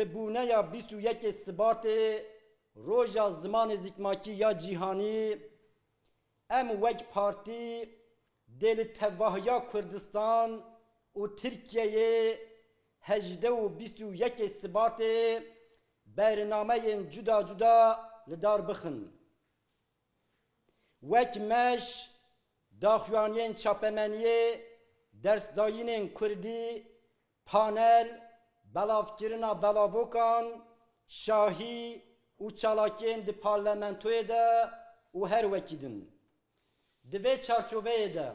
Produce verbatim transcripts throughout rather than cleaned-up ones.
Bi bûneya bîst û yekê Sibatê, Roja Zimanê Zikmakî ya Cîhanî, em wek partî dê li tevahiya Kurdistan û Tirkiyeyê hejdeh û bîst û yekê Sibatê bernameyên cuda cuda li dar bixin. Wek meş, daxuyaniyên çapemeniyê, dersdayînên kurdî, panel, belavkirina belavokan, şahî û çalakiyên di parlamentoyê de û her wekî din. Di vê çarçoveyê de,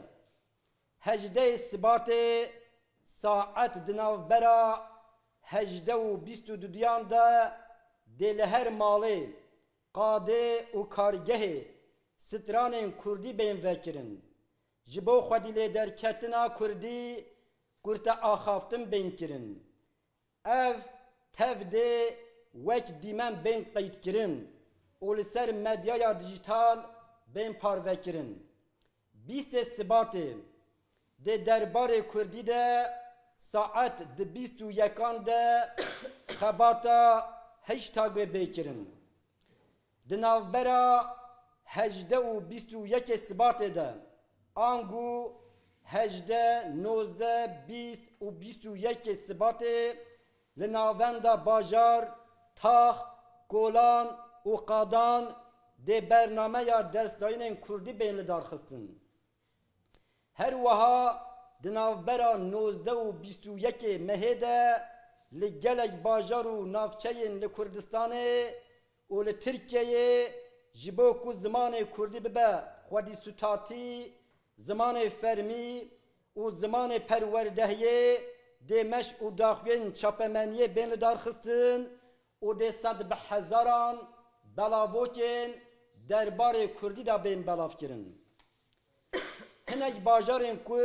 hejdehê Sibatê saet di navbera hejdeh û bîst û duduyan de dê li her malê, qadê û kargehê stranên kurdî bên vekirin. Ji bo xwedî lêderketina kurdî kurte axaftin bên kirin. Ev tev dê wek dîmen bên qeydkirin û li ser medyaya dijîtal bên parvekirin. Bîstê Sibatê dê derbarê kurdî de saet di bîst û yekan de xebata heyştagê bê kirin. Di navbera hejdeh û bîst û yekê Sibatê de, ango hejdeh, nozdeh, bîst û bîst û yekê Sibatê li navenda bajar, tax, kolan û qadan dê bernameya dersdayînên kurdî bên lidarxistin. Her wiha di navbera nozdeh û bîst û yekê mehê de li gelek bajar û navçeyên li Kurdistanê û li Tirkiyeyê ji bo ku zimanê kurdî bibe xwedî sûtatî, zimanê fermî û zimanê perwerdehiyê dê meş û daxuyên çapemeniyê bên lidarxistin û dê sed bi hezaran belavokên derbarê kurdî de bên belavkirin. Hinek bajarên ku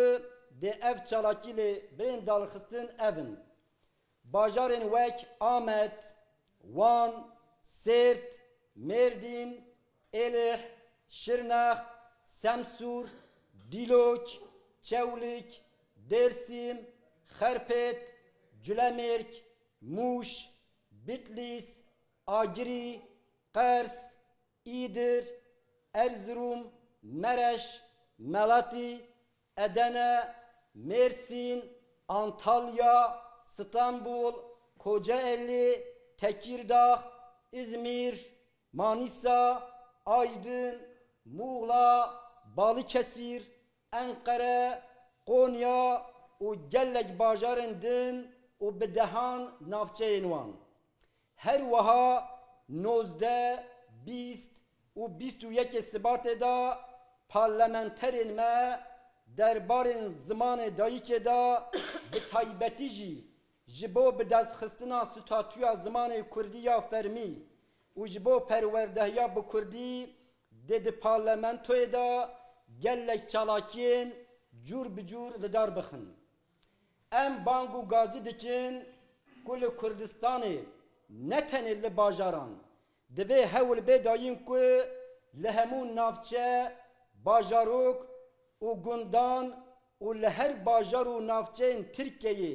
dê ev çalakî lê bên darxistin ev in: bajarên wek Amed, Wan, Sêrt, Mêrdîn, Êlih, Şirnex, Semsûr, Dîlok, Çewlik, Dêrsim, Xerpêt, Culemêrg, Mûş, Bitlîs, Agirî, Qers, Îdir, Erzirum, Mereş, Melatî, Edene, Mêrsîn, Antalya, Stenbul, Kocaeli, Tekîrdax, Îzmîr, Manîsa, Aydin, Muğla, Balıkesir, Enqere, Konya û gelek bajarên din û bi dehan navçeyên wan. Her wiha nozdeh, bîst û bîst û yekê Sibatê de parlamenterên me derbarên zimanê dayikê de, bi taybetî jî ji bo bidestxistina statûya zimanê kurdî ya fermî û ji bo perwerdehiya bi kurdî dê di parlamentoyê de gelek çalakiyên cûr bi cûr li dar bixin. Em bang û gazî dikin ku li Kurdistanê, ne tenê li bajaran, divê hewl bê dayîn ku li hemû navçe, bajarok û gundan û li her bajar û navçeyên Tirkiyeyê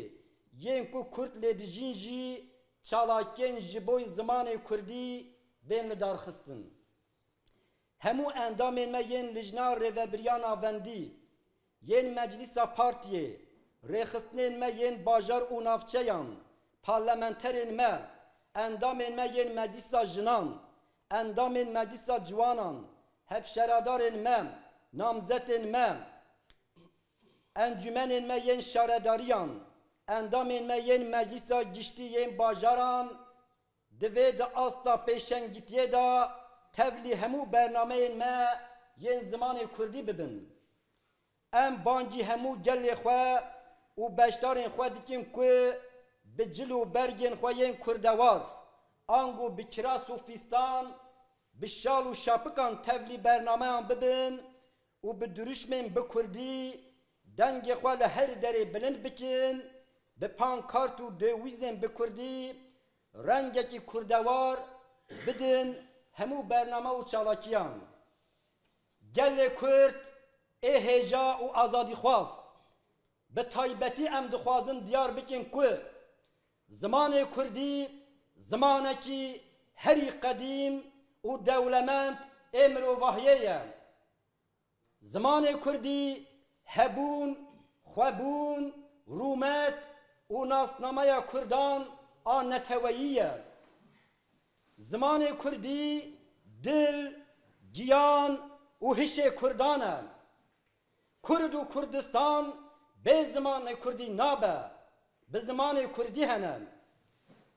yên ku kurd lê dijîn jî çalakiyên ji bo zimanê kurdî bên lidarxistin. Hemû endamên me yên Lijna Rêvebiriya Navendî, yên Meclîsa Partiyê, rêxistinên me yên bajar û navçeyan, parlamenterên me, endamên me yên Meclîsa Jinan, endamên Meclîsa Ciwanan, hevşeredarên me, namzetên me, encûmenên me yên şaredariyan, endamên me yên Meclîsa Giştî yên bajaran, divê di asta pêşengitiyê de tevlî hemû bernameyên me yên zimanê kurdî bibin. Em bangî hemû gelê xwe û beşdarên xwe dikin ku bi cil û bergên xwe yên kurdewar, ango bi kiras û fîstan, bi şal û şapikan tevlî bernameyan bibin û bi dirûşmên bi kurdî dengê xwe li her derê bilind bikin, bi pankart û dewîzên bi kurdî rengekî kurdewar bidin hemû bername û çalakiyan. Gelê Kurd ê hêja û azadîxwaz, bi taybetî em dixwazin diyar bikin ku zimanê kurdî Zimanekî herî qedîm û dewlemend ê mirovahiyê ye. Zimanê kurdî hebûn, xwebûn, rûmet û nasnameya kurdan a neteweyî ye. Zimanê kurdî dil, giyan û hişê kurdan e. Kurd û Kurdistan bê zimanê kurdî nabe, bi zimanê kurdî hene.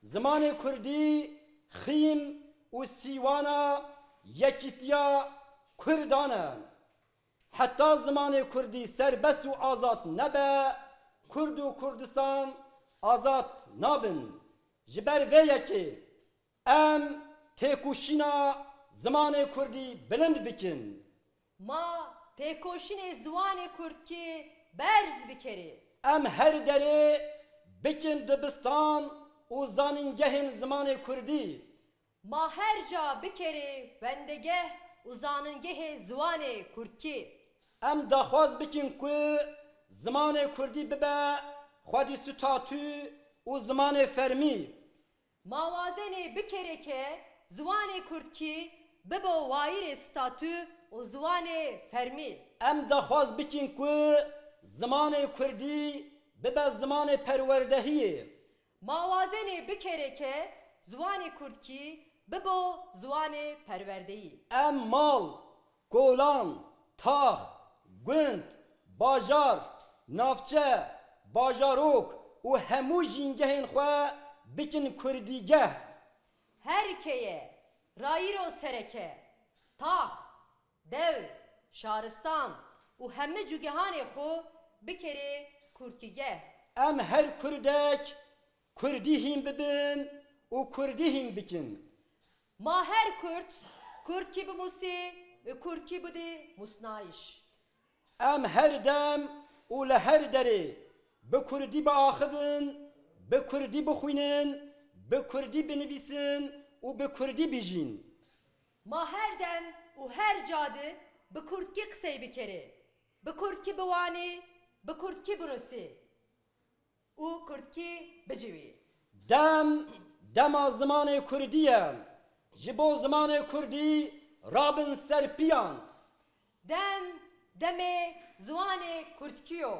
Zimanê kurdî xîm û sîwana yekîtiya kurdan e. Heta zimanê kurdî serbest û azad nebe, Kurd û Kurdistan azad nabin. Ji ber vê yekê em têkoşîna zimanê kurdî bilind bikin. Ma têkoşînê ziwanê kurdkî berz bikerê. Em her derê bikin dibistan û zanîngehên zimanê kurdî. Ma her ca bikerê wendegeh û zanîngehê ziwanê kurdkî. Em daxwaz bikin ku zimanê kurdî bibe xwedî statû û zimanê fermî. Ma wazenê bikerê ke ziwanê kurdkî bibo wayîrê statû û ziwanê fermî. Em daxwaz bikin ku zimanê kurdî bibe zimanê perwerdehiyê. Ma wazenê bikerê ke ziwanê kurdkî bibo ziwanê perwerdeyî. Em mal, kolan, tax, gund, bajar, navçe, bajarok û hemû jîngehên xwe bikin kurdîgeh. Her keye, rayîro sereke, tax, dew, şaristan û hemî cugehanê xwe bikerê kurdkîgeh. Em her kurdek kurdî hîn bibin û kurdî hîn bikin. Ma her kurd kurdkî bimusî û kurdkî bidî musnayîş. Em her dem û li her derê bi kurdî biaxivin, bi kurdî bixwînin, bi kurdî binivîsin û bi kurdî bijîn. Ma her dem û her cadi bi kurdkî qisey bikerê, bi kurdkî biwanî, bi kurdkî binusî û kurdkî bicivî. Dem dema zimanê kurdî ye. Ji bo zimanê kurdî rabin ser piyan. Dem demê ziwanê kurdkî yo.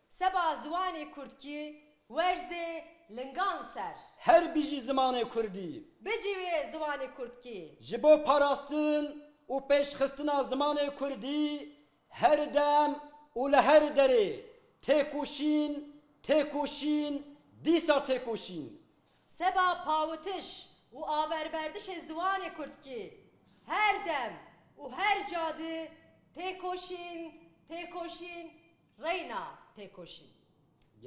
Seba ziwanê kurdkî werzê lingan ser. Her bijî zimanê kurdî. Bicivê ziwanê kurdkî. Ji bo parastin û pêşxistina zimanê kurdî her dem û li her derê têkoşîn, têkoşîn, dîsa têkoşîn. Seba pawitiş û awerberdişê ziwanê kurdkî her dem û her cadi têkoşîn, têkoşîn, reyna têkoşîn.